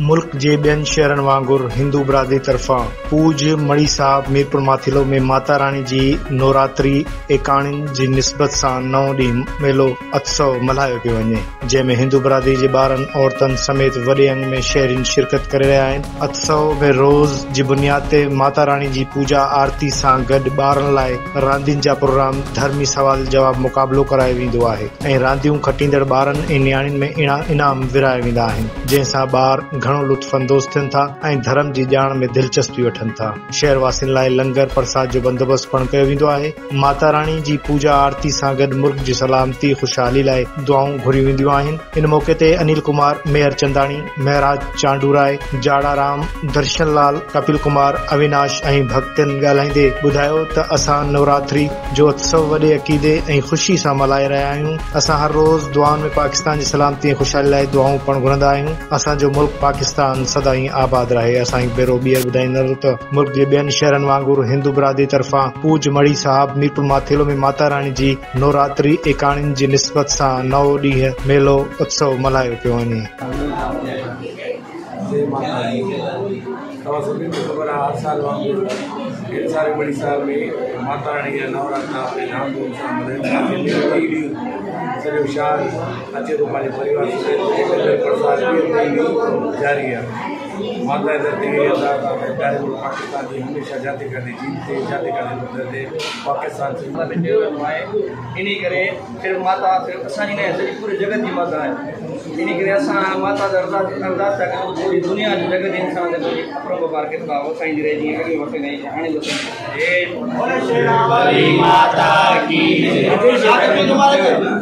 ملڪ جي ٻين شهرن وانگر هندو برادري طرفان پوڄ مڙهي صاحب ميرپور ماٿيلو ۾ ماتا راڻي جي نوراتري ايڪاڻين جي نسبت سان نو ڏينهن ميلو اتسو ملهايو پيو وڃي جنهن ۾ هندو برادري جي ٻارن عورتن سميت وڏي انگ ۾ شهرين شرڪت ڪري رهيا آهن اتسو ۾ روز جي بنياد تي ماتا راڻي جي پوڄا آرتي سان گڏ ٻارن لاء راندين جا پروگرام ڌرمي سوال جواب مقابلو ڪرايو ويندو آهي ۽ رانديون کٽيندڙ ٻارن ۽ نياڻين ۾ انعام ورهايا ويندا آهن جنهن سان ٻار گهڻو لطف اندوز ٿين ٿا ۽ ڌرم جي ڄاڻ ۾ دلچسپي وٺن ٿا. شهر واسين لاء لنگر پرساد جو بندوبست پڻ ڪيو ويندو آهي. ماتا راڻي جي پوڄا آرتي سان گڏ ملڪ جي سلامتي، خوشحالي لاء دعائون گهريون وينديون آهن. ان موقعي تي انيل ڪمار، ميهر چنداڻي، مهراج چانڊوراء، جاڙا رام، درشن لال، ڪپل ڪمار، اويناش ۽ ڀڳتن ڳالهائيندي ٻڌايو ته اسان نوراتري جو اتسو وڏي عقيدي ۽ خوشي سان ملهائي رهيا آهيون. اسان هر روز دعائن ۾ پاڪستان جي سلامتي ۽ خوشحالي لاء دعائون پڻ گهرندا آهيون. اسان جو ملڪ پاڪستان سدائين آباد رهي. اسان هڪ ڀيرو ٻيهر ٻڌائيندڙ ته ملڪ جي ٻين شهرن وانگر هندو برادري طرفان پوڄ مڙهي صاحب ميرپور ماٿيلو ۾ ماتا راڻي جي نوراتري ايڪاڻين جي نسبت سان نو ڏينهن ميلو اتسو ملهايو پيو وڃي. جي ماتا the توهان سڀني کي خبر آهي هر سال وانگر هن سال به مڙهي صاحب ۾ ماتا راڻي جا نوراتا وڏي ڌام ڌوم سان ملهايون ٿا جنهن ۾ ٽي ڏينهن سڄو شهر اچي ٿو پنهنجي پريوار سميت ۽ لنگر پرساد ٽيهن ڏينهن به جاري آهي ماتا جي در تي اهي ارداس آهي ته پياري ملڪ پاڪستان جي هميشه جاتي ڪاٿي جيت ٿئي جاتي ڪاٿي فتح ٿئي پاڪستان سنڌ ۾ چيو ويندو آهي انهي ڪري صرف ماتا صرف اسان جي نه سڄي پوري جڳت جي ماتا آهي انهي ڪري اسان ماتا جا ارداس ارداس ٿا ڪريون پوري دنيا جي جڳت جي انسان تي پنهنجي اپرمپار ڪرپا وسائيندي رهي جيئن اڳي وسائيندي آئي هاڻي به وسائيندي. ماتا ڪي جي.